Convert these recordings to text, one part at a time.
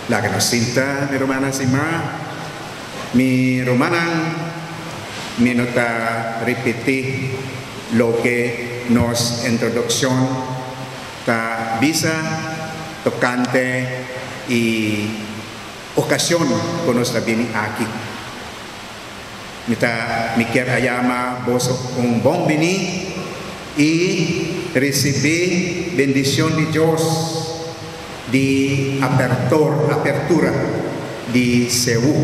Laga nos sinta, mi rumannan stimá. Mi rumannan, mi no ta ripití loke nos introdukshon ta bisa tokante e okashon ku nos ta bini aki. Mi ta mi kier a yama boso un bon bini i risibí bendishon di Dios di apertor apertura di Seú.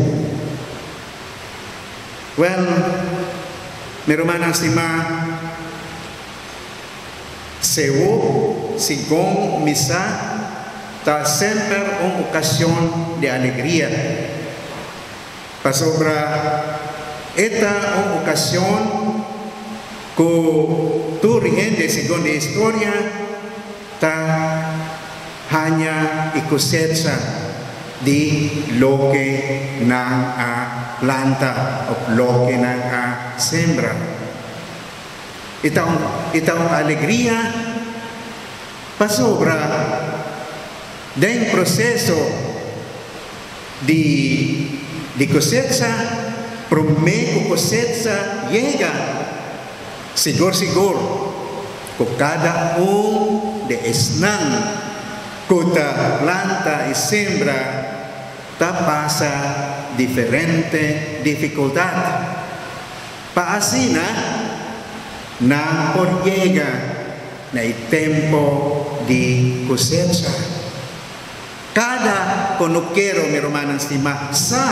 Wèl, mi rumannan stimá, Seú, segun mi sa, ta semper un okashon di alegria. Pasobra e ta un ocasion cu tur hende segun di historia ta haña y cosecha di loke nan a planta of loke nan a sembra. E ta un e ta un alegria pasobra den proceso Di di kosetsa promé ku kosetsa yega, sigur sigur ku kada un di esnan ku ta planta i sembra ta pasa diferente difikultat pa asina nan por yega na e tempu di kosetsa. Kada konukero, mi rumannan stimá, sa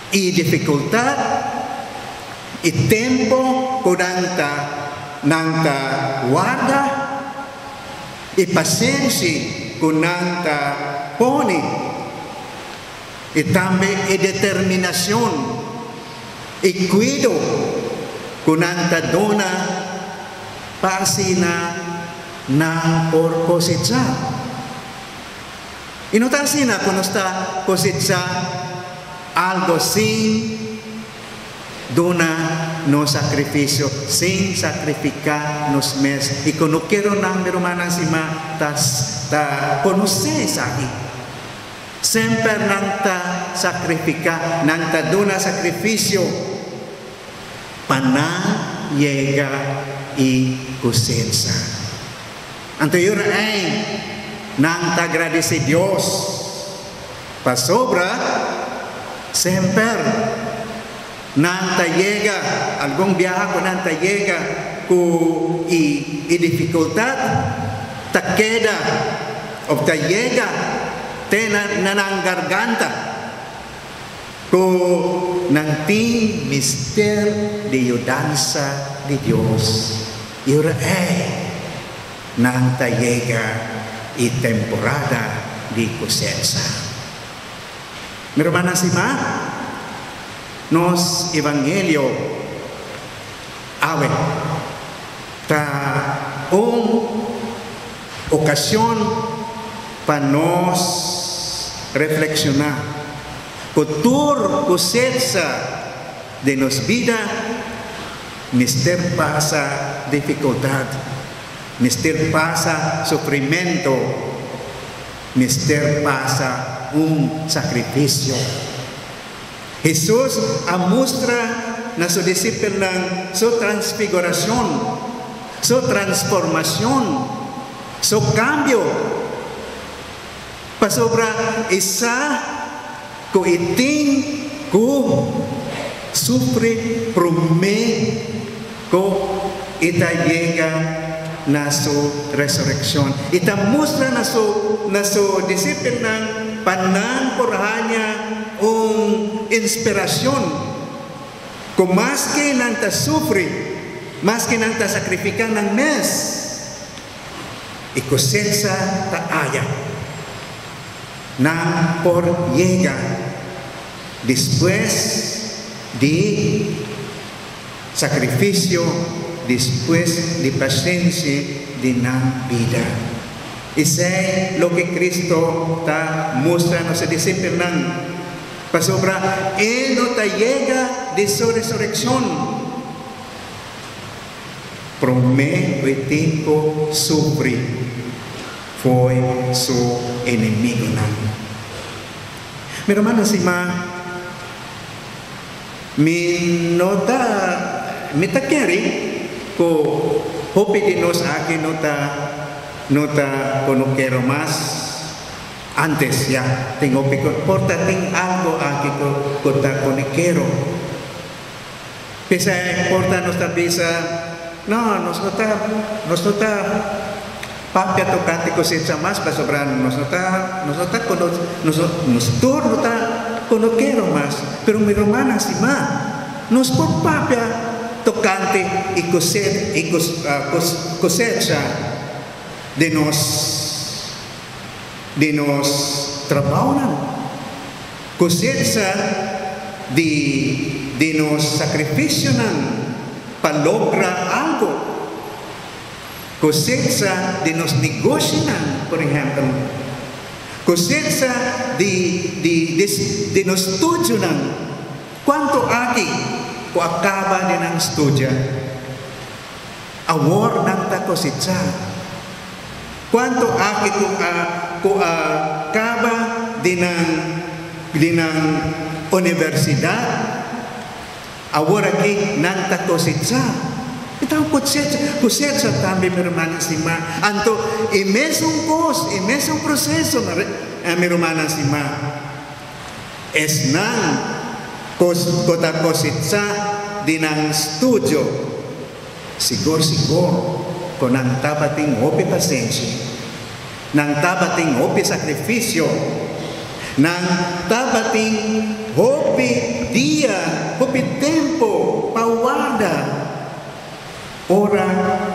e difikultat i tempu ku nan ta nan ta warda, e pasenshi ku nan ta pone i tambe e determinashon i kuido ku nan ta duna pa asina Nan por kosechá. I no ta asina ku nos ta kosechá algu sin duna nos sakrifisio, sin sakrifiká nos mes. I kunukeronan, mi rumannan stimá, ta ta konosé esaki. Semper nan ta sakrifiká, nan ta duna sakrifisio pa nan yega i kosecha. Anto e ora ei nan ta gradisí Dios pasobra semper nan ta yega, algun biaha ku nan ta yega ku e e difikultat ta keda òf ta yega te na nan garganta. Ku nan tin mester di yudansa di Dios, i ora ei nan ta yega e temporada di kosecha. Mi rumannan stimá, nos evangelio awe ta un Ocasion pa nos reflexiona cu tur cosecha den nos bida mester pasa dificultad, mester pasa sufrimento, mester pasa un sacrificio. Hesus a mustra na su disipelnan su transfiguracion, su transformacion, su cambio, pasobra e sa cu e tin cu sufri prome cu e ta yega na su resureccion. E ta mustra na su na su disipelnan pa nan por haña un inspiracion cu maske nan ta sufri, maske nan ta sacrifica nan mes, e cosecha ta aya. Nan por yega despues di. Sakrifisio despues di pasenshi di nan bida. Esei loke Kristo ta mustra nos e disipelnan, pasobra E no ta yega di Su resurekshon promé ku e tin ku sufri fo'i Su enemigunan. Mi rumannan stimá, mi no ta, mi ta kere ku hopi di nos aki no ta, no ta konokero mas antes, ya, tin hopi ku por ta tin algo aki ku ku ta konekero. P'esei por ta nos ta bisa, No, nos no ta, nos no ta papia tokante kosecha mas pasobra nos no ta, nos no ta kono, nos no, nos tur no ta konokero mas. Pero mi rumannan stimá, nos por papia tokante e kose, e kosecha di nos, di nos trabounan. Kosecha di di nos sakrifisionan pa logra algo. Kosecha di nos negoshinan, por ehèmpel. Kosecha di di di nos studionan. Kuantu aki ku a kaba di nan studia, awor nan ta kosechá. Cuanto aki cu a cu a caba di nan di nan universidad, awor aki nan ta cosecha. E ta un cosecha, cosecha tambe mi rumannan stima. Anto e mesun cos, e mesun proceso mi rumannan stima. Esnan cos cu ta cosecha di nan studio. Sigur sigur ku nan tabatin hopi pasenshi. Nan tabatin hopi sakrifisio. Nan tabatin hopi dia, hopi tempu pa warda ora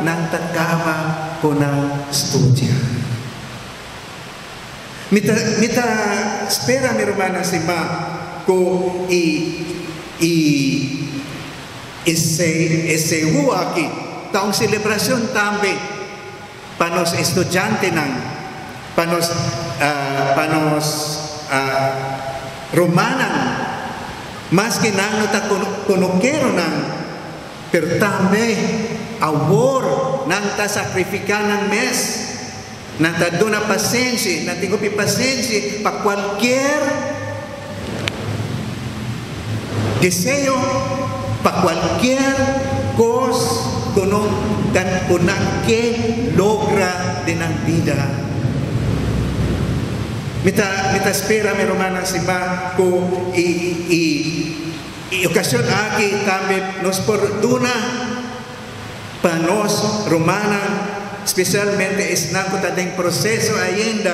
nan ta kaba ku nan studia. Mi ta mi ta spera mi rumannan stima ku i i. Esei SU aki ta un selebracion tambe pa nos estudiantenan, pa nos pa nos rumannan, maske nan no ta konokeronan, pero tambe awor nan ta sacrifica nan mes, nan ta duna pasenshi, nan tin hopi pasenshi pa cualkier Deseo pa cualkier cos cu no ta cu nan ke logra den nan bida. Mi ta mi ta spera mi rumannan stima cu e e e ocasion aki tambe nos por duna pa nos rumannan, specialmente esnan cu ta den proceso ainda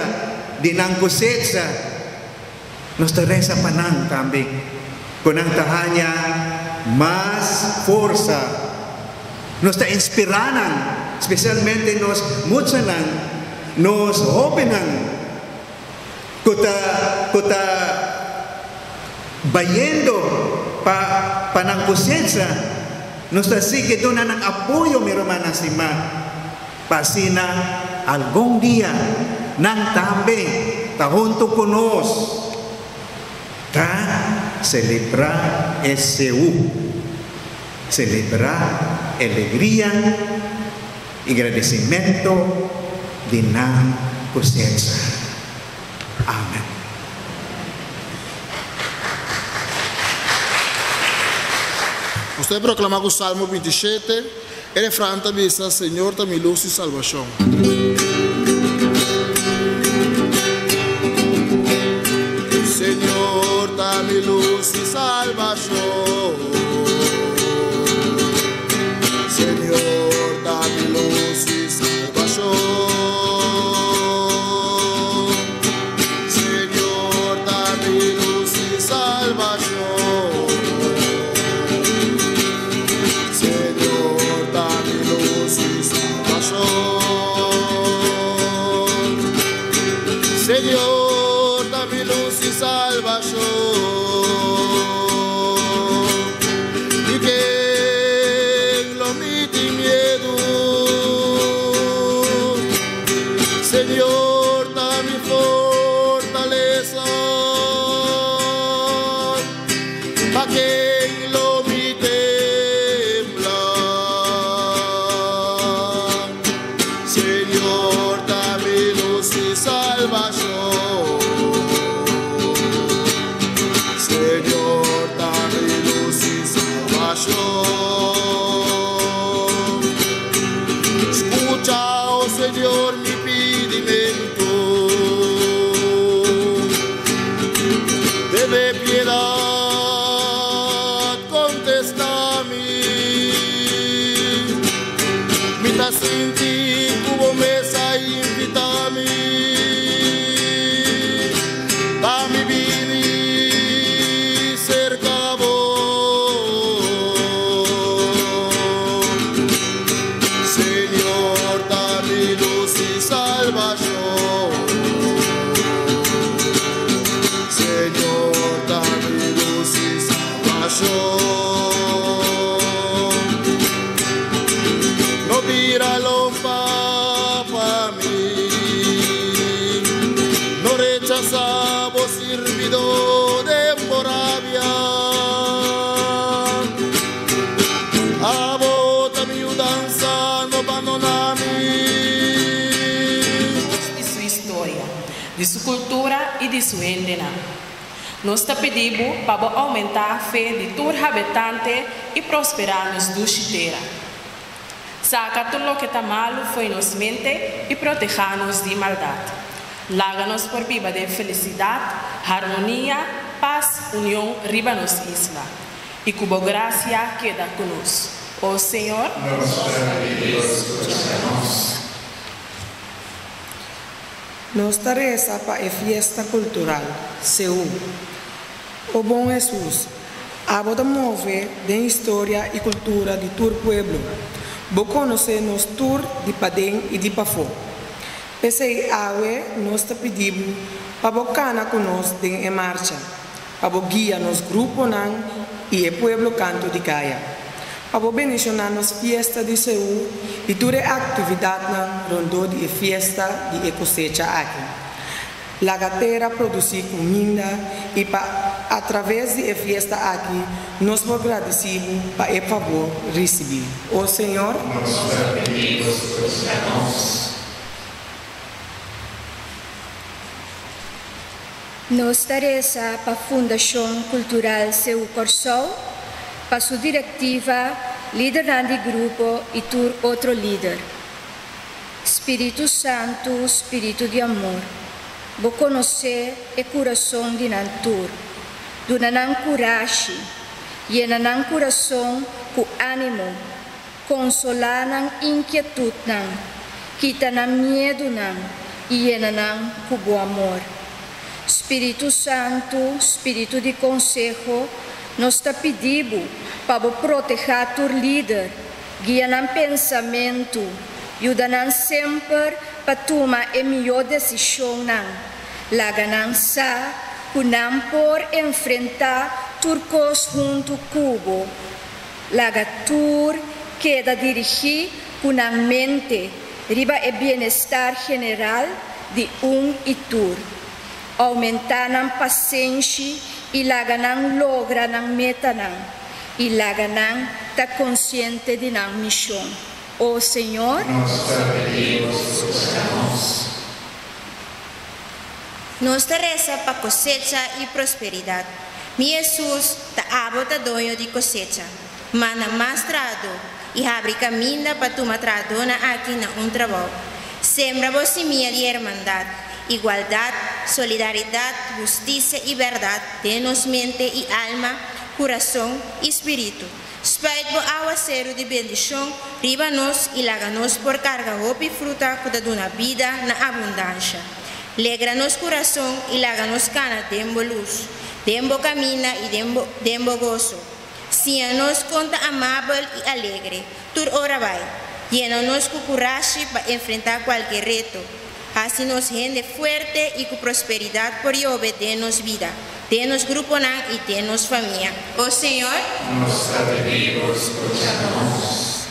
di nan cosecha. Nos ta resa pa nan tambe, ku nan ta haña mas forsa. Nos ta inspirá nan, spesialmente nos muchanan, nos hóbennan ku ta ku ta bayendo pa pa nan kosecha. Nos ta sigui duna nan apoyo, mi rumannan stimá. Pa asina algun dia nan tambe ta huntu ku nos ta selebrá e seú, selebrá alegria i gradisimentu di nan kosecha. Amen. Nos ta proclama cu Salmo 27, e refran ta bisa, Señor ta mi luz y salbacion. Señor ta mi luz y salbacion. Señor ta mi luz y salbacion. Señor ta mi luz y salbacion. Señor ta mi luz y salbacion. Señor ta mi luz y salbacion. Di ken lo mi tin miedu? Señor ta mi fortalesa. Pa ken lo mi tembla? Señor ta mi luz y salbacion. rechasá bo sirbidó den bo rabia. Abo ta mi yudansa, no bandoná mi. Di su historia, di su cultura y di su hendenan. Nos ta pidi Bo pa Bo aumentá fe di tur habitante y prosperá nos dushi tera. Saca tur loke ta malu fo'i nos mente y protehá nos di maldad. Laga nos por biba den felicidad, harmonia, paz, union riba nos isla. Y cu Bo gracia keda cu nos. O Señor. Nos ta pidi Bo scucha nos. Nos ta resa pa e fiesta kultural, Seú. O bon Hesus, abo ta move den historia i kultura di tur pueblo. Bo konosé nos tur di paden i di pafó. P'esei awe nos ta pidi bo pa bo kana ku nos den e marcha, pa bo guia nos gruponan i e pueblo kantu di kaya, pa bo bendishoná nos fiesta di Seú i tur e aktividatnan rondó di e fiesta di e kosecha aki. Laga tera produsí kuminda i pa atraves di e fiesta aki nos por gradisí bo pa e fabor risibí. O Señor. Nos ta pidi bo skucha nos. Nos ta resa pa Fundashon Kultural Seú Kòrsou, pa su direktiva, lidernan di grupo i tur otro lider. Spiritu Santu, Spiritu di amor, Bo konosé e kurason di nan tur. Duna nan kurashi, yena nan kurason ku ánimo, konsolá nan inkietutnan, kita nan miedunan i yena nan ku Bo amor. Spiritu Santu, Spiritu di konseho, nos ta pidi Bo pa Bo protehá tur lider, guia nan pensamentu, yuda nan semper pa tuma e mihó desishonnan, laga nan sa ku nan por enfrentá tur kos huntu ku Bo. Laga tur keda dirigí ku nan mente riba e bienestar general di un i tur. Oumentá nan pasenshi i laga nan logra nan metanan, i laga nan ta konsiente di nan mishon. O Señor. Nos ta pidi Bo skucha nos. Nos ta resa pa kosecha i prosperidat. Mi Hesus, ta abo ta doño di kosecha. Manda mas trahadó i habri kaminda pa tuma trahadónan aki na un trabou. Sembra bo simia di hermandat, igualdat, solidaridat, hustisia i bèrdat den nos mente i alma, kurason i spiritu. Spuit bo awaseru di bendishon riba nos i laga nos por karga hopi fruta ku ta duna bida na abundansha. Legra nos kurason i laga nos kana den bo lus, den bo kaminda i den bo den bo goso. Siña nos kon ta amabel i alegre tur ora bai. Yena nos ku kurashi pa enfrentá kualke reto. Hasi nos hende fuerte i ku prosperidat por yobe den nos bida, den nos gruponan i den nos famia. O Señor. Nos ta pidi Bo skucha nos.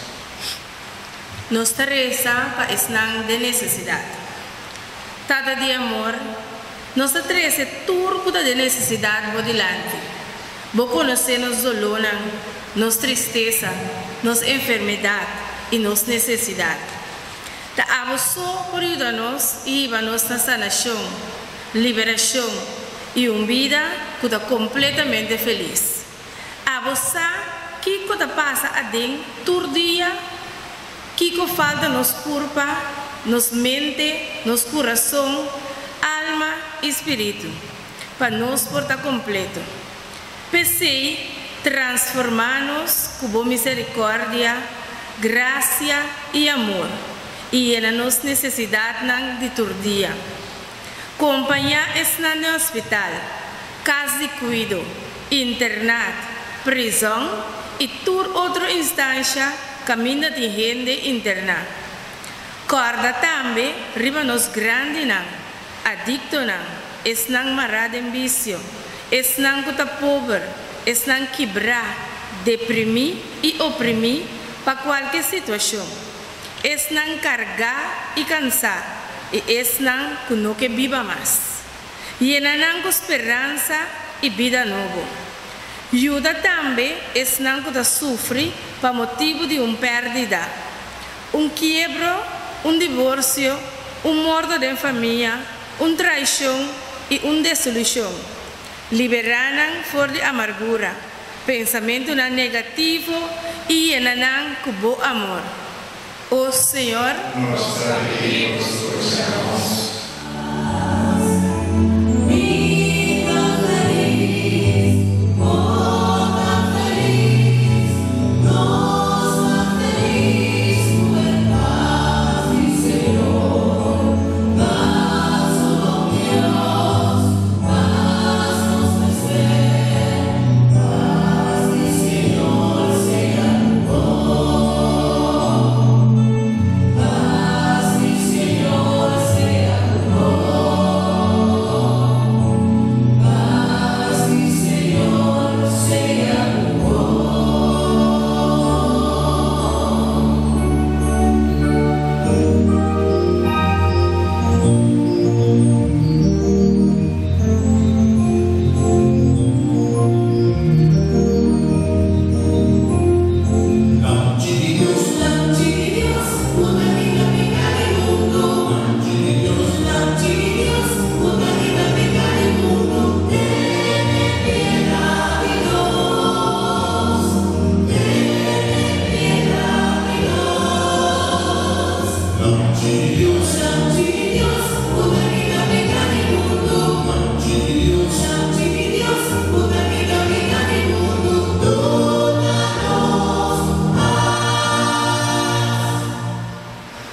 Nos ta resa pa esnan den nesesidat. Tata di amor, nos ta trese tur ku ta den nesesidat Bo dilanti. Bo konosé nos dolónan, nos tristesa, nos enfermedat i nos nesesidat. Ta abo so por yuda nos i hiba nos na sanashon, liberashon i un bida ku ta kompletamente felis. Abo sa kiko ta pasa aden tur dia? Kiko falta nos kurpa, nos mente, nos kurason, alma i spiritu pa nos por ta kompleto? P'esei, transformá nos ku bo miserikòrdia, grasia i amor, i yena nos nesesidatnan di tur dia. Kompañá esnan den hospital, kas di kuido, internat, prizòn i tur otro instansha kaminda tin hende interná. Kòrda tambe riba nos grandinan, adiktonan, esnan mará den bisio, esnan ku ta pober, esnan kibrá, deprimí i oprimí pa kualke situashon, esnan kargá i kansá i esnan ku no ke biba mas. Yena nan ku speransa i bida nobo. Yuda tambe esnan ku ta sufri pa motibu di un pèrdida, un kiebro, un divorsio, un morto den famia, un traishon i un desilushon. Liberá nan for di amargura, pensamentunan negativo i yena nan ku bo amor. O Señor. Nos ta pidi bo skucha nos.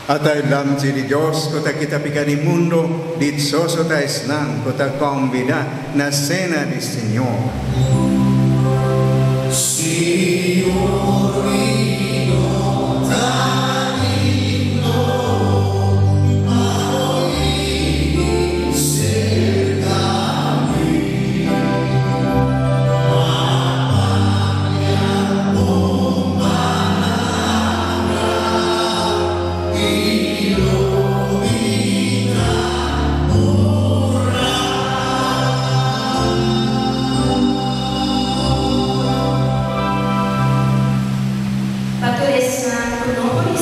Ata e Lamchi di Dios ku ta kita piká di mundu, dichoso ta esnan ku ta kombidá na sena di Señor. Pa tur esnan ku no por.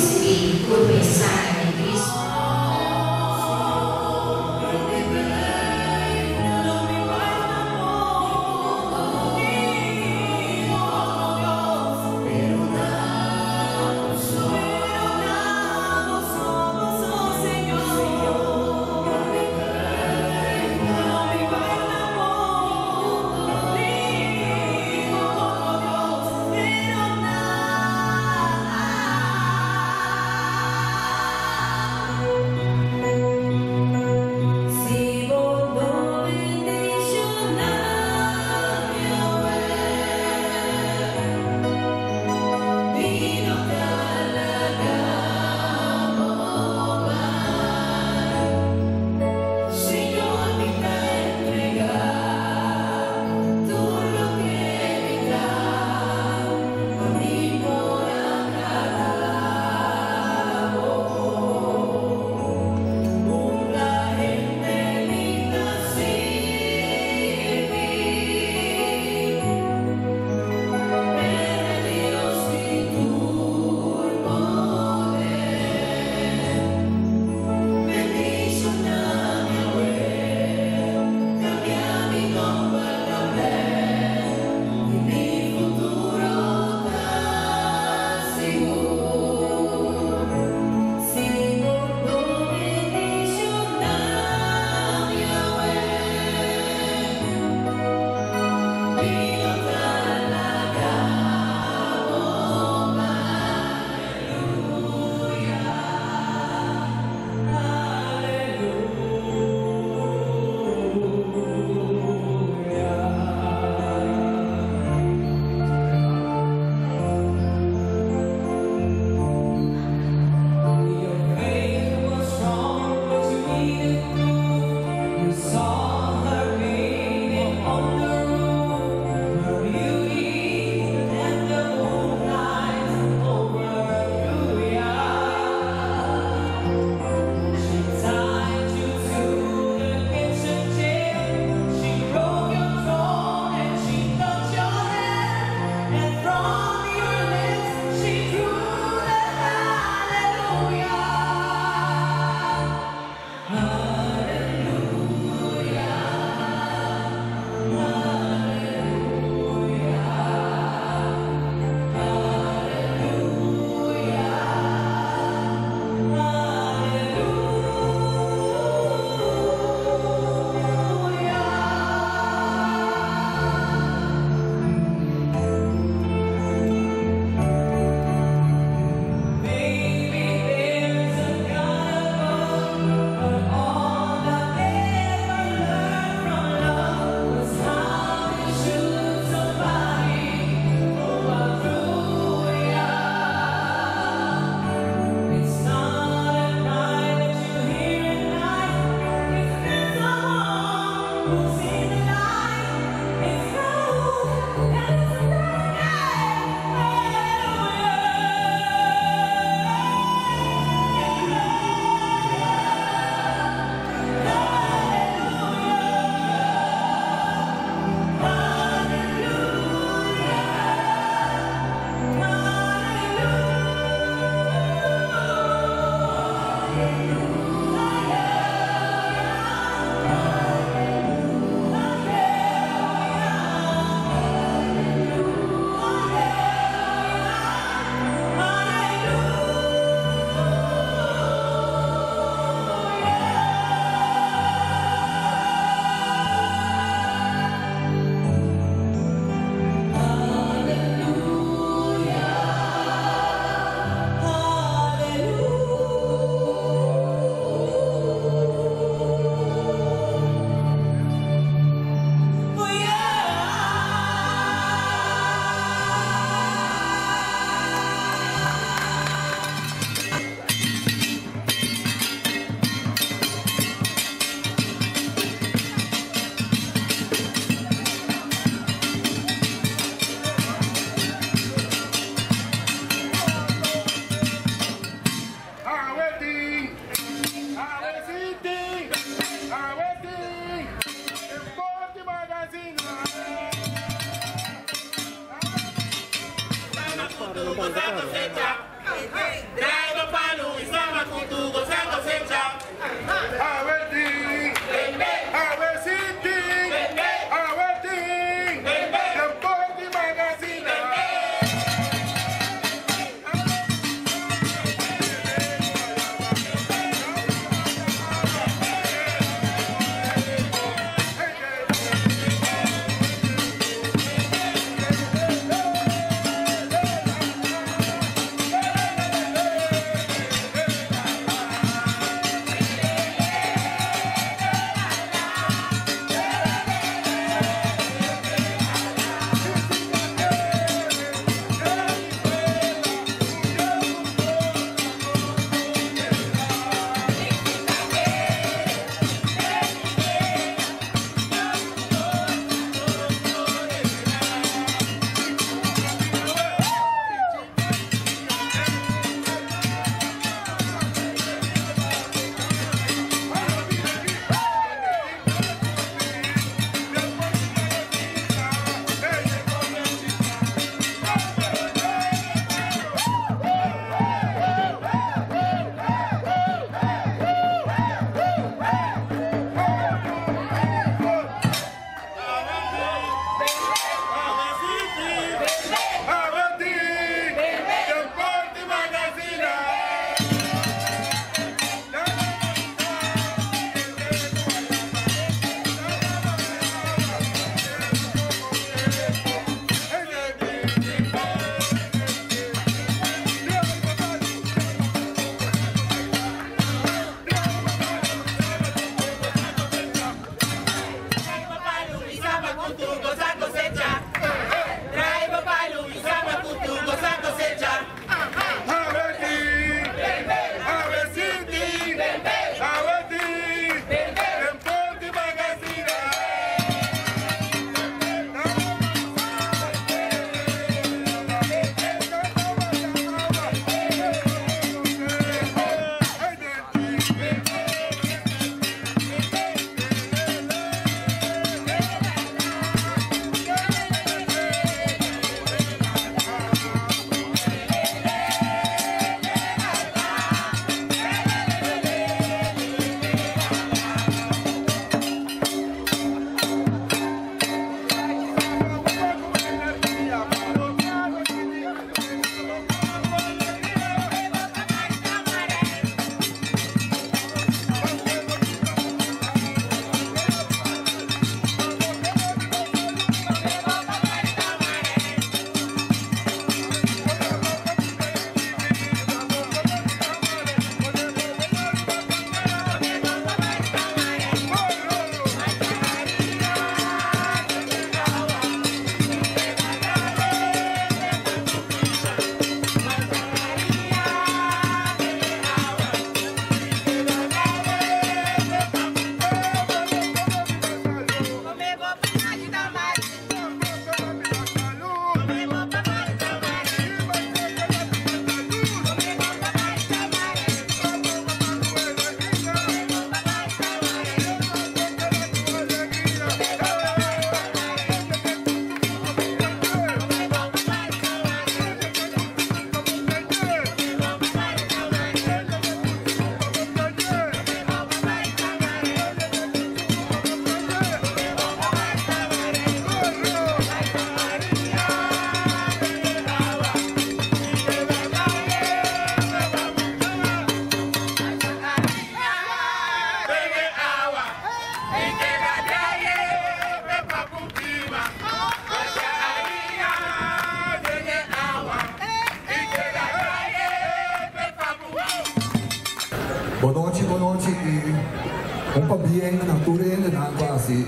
Bon nochi, bon nochi y un pabien na tur hendenan cu a haci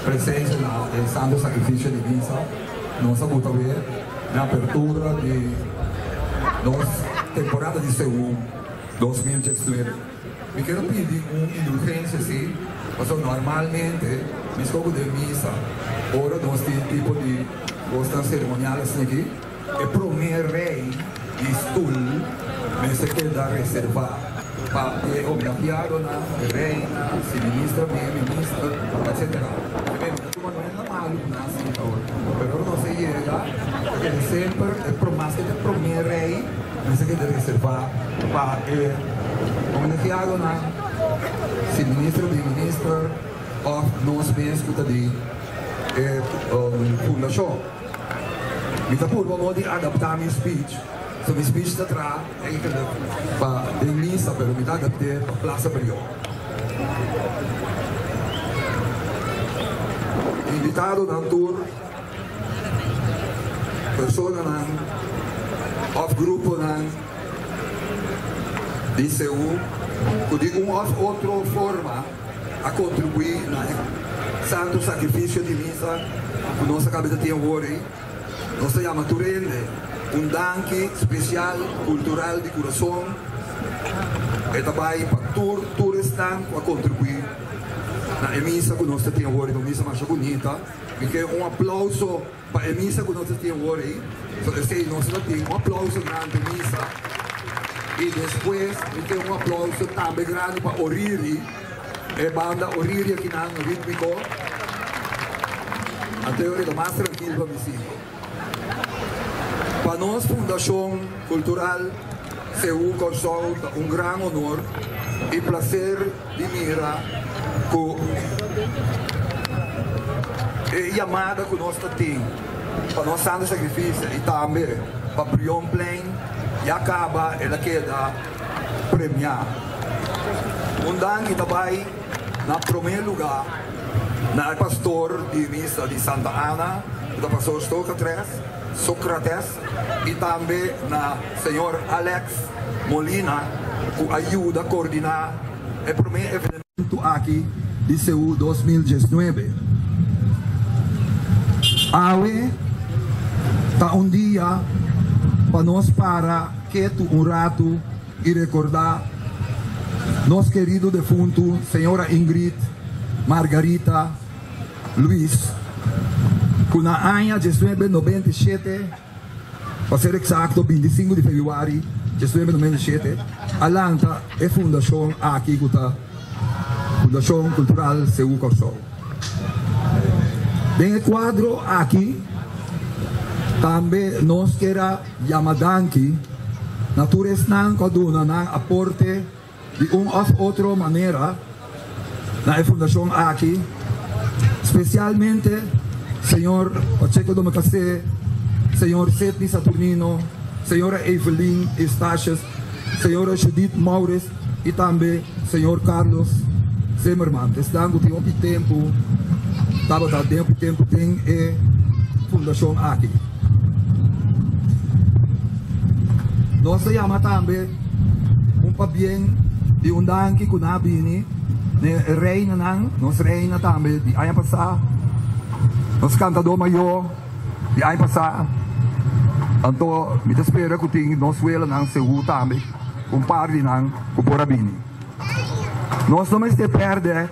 presencia na e Santo Sacrificio di Misa. Nos a gusta wer na apertura di nos temporada di Seú 2019. Mi kier a pidi un indulgencia si, pasobra normalmente mi scoge den misa ora nos tin tipo di cosnan ceremonial asina aki. E promé rei di stul mester keda reservá pa e homenajeadonan, e reina, si minister bin e minister, etcetera. E mi ta tuma no e na malu ku nan a sinta awor, pero ora nos a yega ta keda semper e maske ta e promé. mester keda reservá pa e homenajeadonan, si minister di minister òf nos mes ku ta di e fundashon. Mi ta purba mo di adaptá mi speech, so mi speech ta traha eigenlijk pa den misa pero mi ta adapt'é pa Plaza Brion. Invitadonan tur. Personanan òf gruponan di Seú ku di un òf otro forma a kontribuí na e santu sakrifisio di misa ku nos a kaba ta tin awor ei, nos ta yama tur hende un danki spesial kultural di kurason. E ta bai pa tur tur esnan ku a kontribuí na e misa ku nos ta tin awor ei, un misa masha bunita. Mi ke un aplauso pa e misa ku nos a tin awor ei. So esei nos lo tin un aplauso grandi pa e misa. I despues mi ke un aplauso tambe grandi pa Oriri, e banda Oriri akinan ritmiko. Anto e ora ta mas trankil pa mi sigui. Pa nos Fundashon Kultural Seú Kòrsou ta un gran honor i plaser di mira ku e yamada ku nos ta tin pa nos Santo Sakrifisio i tambe pa Brionplein ya kaba el a keda premiá. Un danki ta bai na promé lugá na e pastor di misa di Santa Ana, ku ta pastor Sócrates, Sócrates, i tambe na señor Alex Molina ku a yuda koordiná e promé evenemento aki di Seú 2019. Awe ta un dia pa nos para ketu un ratu i rekordá nos kerido defuntu señora Ingrid Margarita Luis ku na aña 1997, pa ser eksakto 25 di febrüari 1997, a lanta e fundashon aki ku ta Fundashon Kultural Seú Kòrsou. Den e kuadro aki tambe nos kier a yama danki na tur esnan ku a duna nan aporte Di un òf otro manera na e fundashon aki, spesialmente señor Pacheco Domacassé, señor Sidney Saturnino, señora Evelyn Eustatius, señora Judith Maures i tambe señor Carlos Zimmerman. Esnan ku tin hopi tempu tabata den hopi tempu den e fundashon aki. Nos ta yama tambe. Un pabien di un danki ku nan a bini n'e reinanan, nos reina tambe di aña pasá, nos kantadó mayó di aña pasá. Anto mi ta spera ku tin nos welanan seú tambe, un par di nan ku por a bini. Nos no mester pèrdè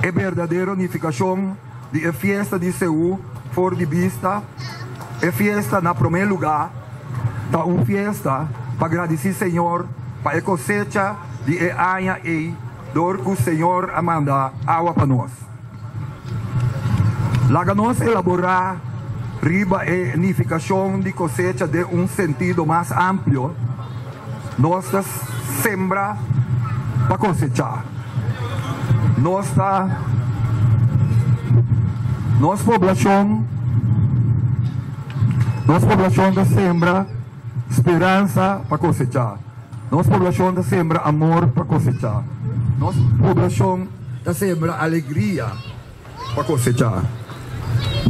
e berdadero nifikashon di e fiesta di Seú for di bista. E fiesta na promé lugá ta un fiesta pa gradisí Señor pa e kosecha di e aña ei dor ku Señor a manda awa pa nos. Laga nos elaborá riba e nifikashon di kosecha den un sentido mas amplio, nos ta sembra pa kosechá. Nos ta nos poblashon nos poblashon ta sembra speransa pa kosechá. Nos poblashon ta sembra amor pa kosechá. Nos poblashon ta sembra alegria pa kosechá.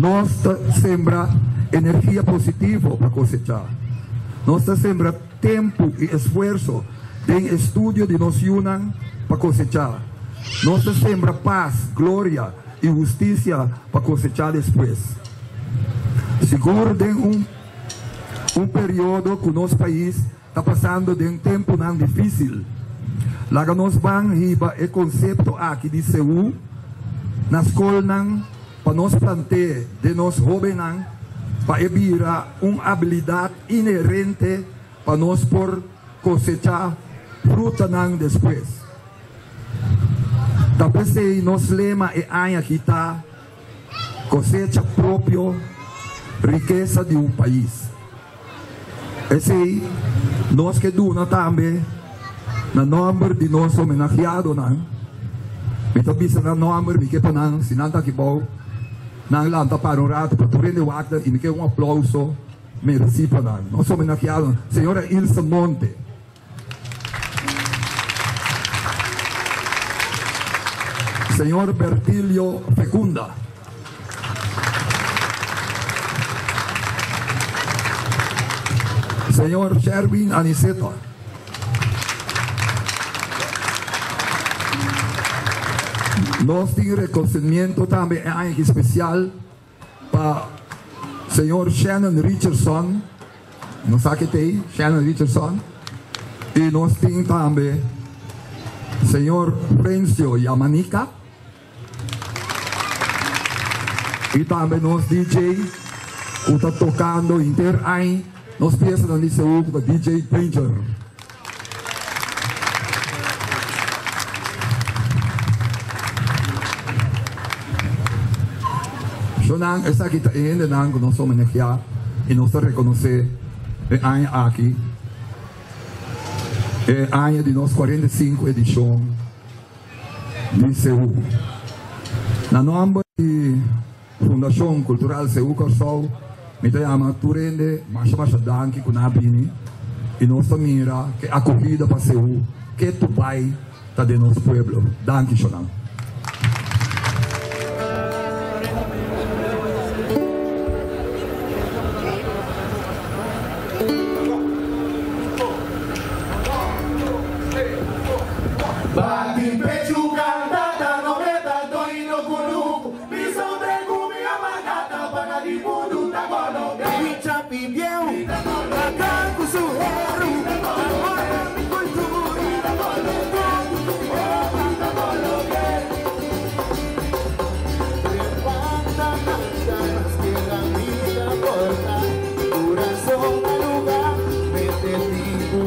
Nos ta sembra energia positivo pa kosechá. Nos ta sembra tempu i esfuerso den estudio di nos yunan pa kosechá. Nos ta sembra pas, gloria i hustisia pa kosechá despues. Sigur den un un periodo ku nos pais ta pasando den tempunan difísil, laga nos ban hiba e konsepto aki di Seú na skolnan pa nos plant'é den nos hóbennan pa e bira un abilidat inherente pa nos por kosechá frutanan despues. Ta p'esei nos lema e aña aki ta, Kosecha propio, rikesa di un pais. Esei Nos ke duna tambe na nòmber di nos homenahiadonan. Mi ta bisa nan nòmber, mi ke pa nan, si nan ta aki bou, nan lanta para un ratu pa tur hende wak nan i mi ke un aplouso meresí pa nan. Nos homenahiadonan, señora Ilse Monte. Señor Bertilio Fecunda. Señor Sherwin Aniceto. Nos tin reconocimiento tambe e aña aki special pa Señor Shannon Richardson, nos sa ke t'ei, Shannon Richardson, y nos tin tambe Señor Frencio Yamanica. Y tambe nos DJ cu ta tocando henter añ nos fiestanan di Seú cu ta DJ Danger. Shonan, esaki ta e hendenan cu nos homenagea y nos ta reconoce e aña aki, e aña di nos 45 edicion. Di Seú. Na nòmber di Fundashon Kultural Seú Kòrsou mi ta yama tur hende masha masha danki ku nan a bini i nos ta mira ke akohida pa Seú ke tu bai ta den nos pueblo. Danki shonnan. Bati pechu canta ta no meta doi no kunuku Mi sombre ku mi amagata para di mundu ta koloke Mi chapi bieu akan ku su heru Amor pa mi kultura Todo ku oba ta koloke Levanta canta mas que la vida corta Corazón na lugar Mete tiku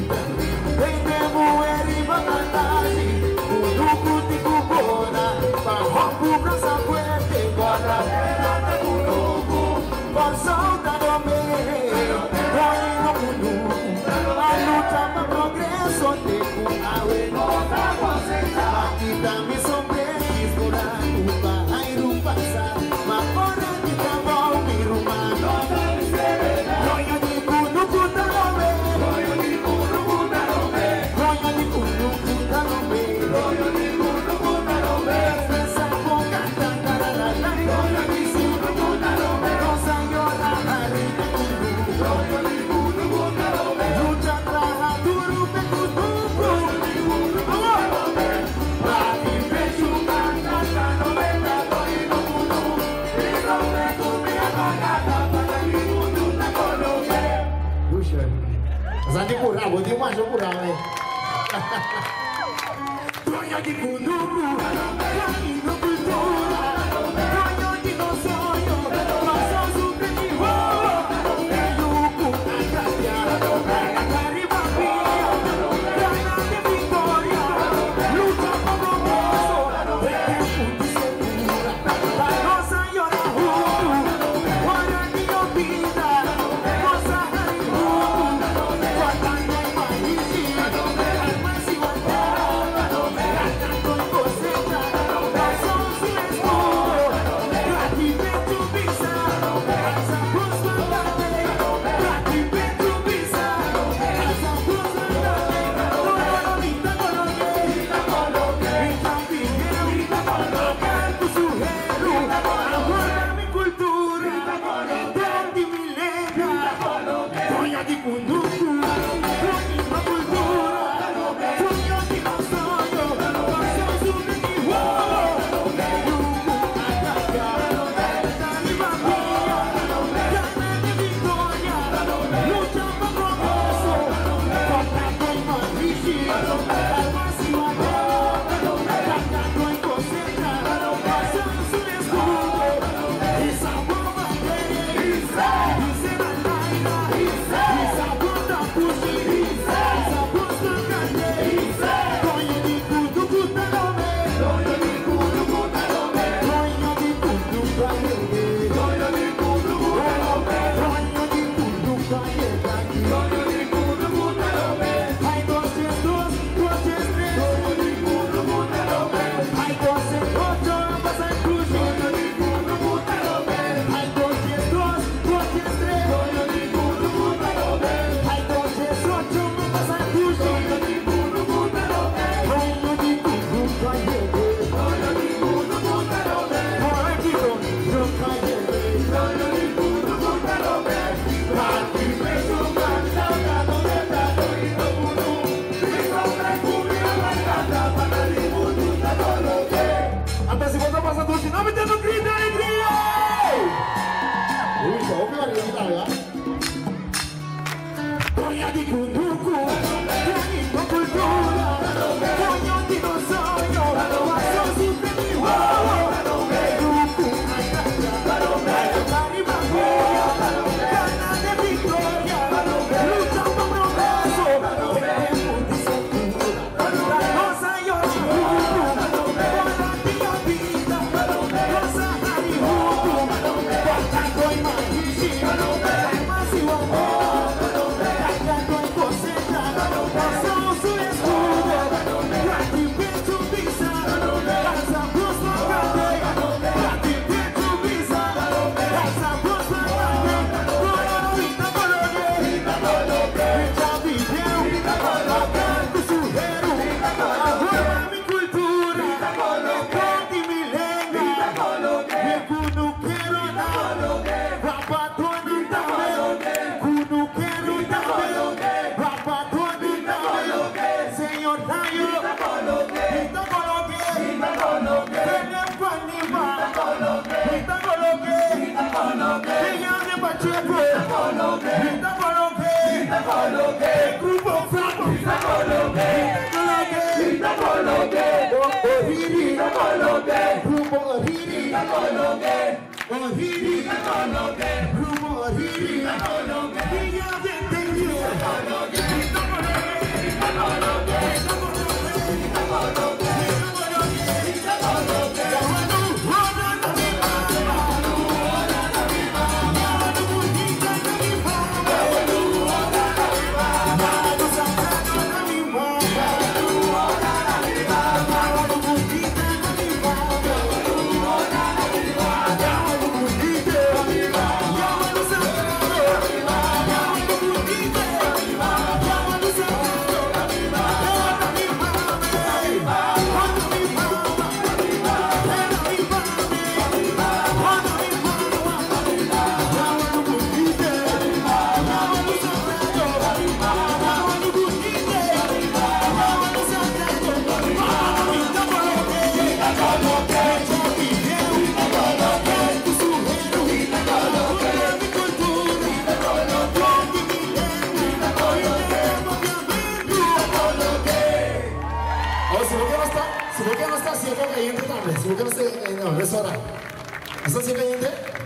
Hende muhé riba plantashi Kunuku tin ku bona Pa hòmbu brasa fuerte Kòrda tera ta kunuku Kòrsou ta domé Oye no kunuku A lucha pa progreso Te ku awe no ta kosechá Ma kita mi sombré Diskurá ku pa airu pasa Ma ora di trabou mi ruman Doño di kunuku ta domé. Roño di kunuku ta rompe. Roño di kunuku ta rompe. Expresa con canta tararara. Roño di kunuku ta rompe. Nos a yora ariba kunuku. Roño di kunuku ta rompe. Lucha traha duru pe kunuku. Roño di kunuku ta rompe. Bati pechu canta ta noventa doi no kunuku. Mi rompe ku mi apagata para mi mundu ta koloke. Sa di purá, bo tin masha purá me. Dueño di kunuku, camino kultura, dueño di nos soño, Kòrsou su preti wowo, e yu ku a kastiá, a riba pia, gana den viktoria, lucha pa progreso, den tempu di sekura, pa nos a yora huntu, ora di yobida, nos a hari huntu, kòrtando e maisi, alma si wantá, gana kon kosecha, Kòrsou sin eskudo, bati pechu bisa, alsa bos mandate, bati pechu bisa, alsa bos mandate, no no mi ta koloke, mi ta pidieu, akan ku su heru, amor pa mi kultura, den di mi lenga, doño di kunuku, doño di kultura, doño di nos soño, Kòrsou su bini wowo, e yu ku a kastiá, ta riba pia, gana den viktoria, lucha pa progreso, kòrta kon matrishi, alma si wantá, gana kon kosecha, Kòrsou su eskudo, hisa bo bandera, hisa na laira, hisa bo tapushi, hisa bos cantante, doño di kunuku ta rompe, doño di kunuku ta rompe, doño di kunuku a yega, doño di kunuku ta rompe, doño di kunuku a yega, doño di kunuku ta rompe. Oh, si bo no ta, si bo no ta seco cayente tambe, si bo no ta, no, restaurant. Esta seco cayente?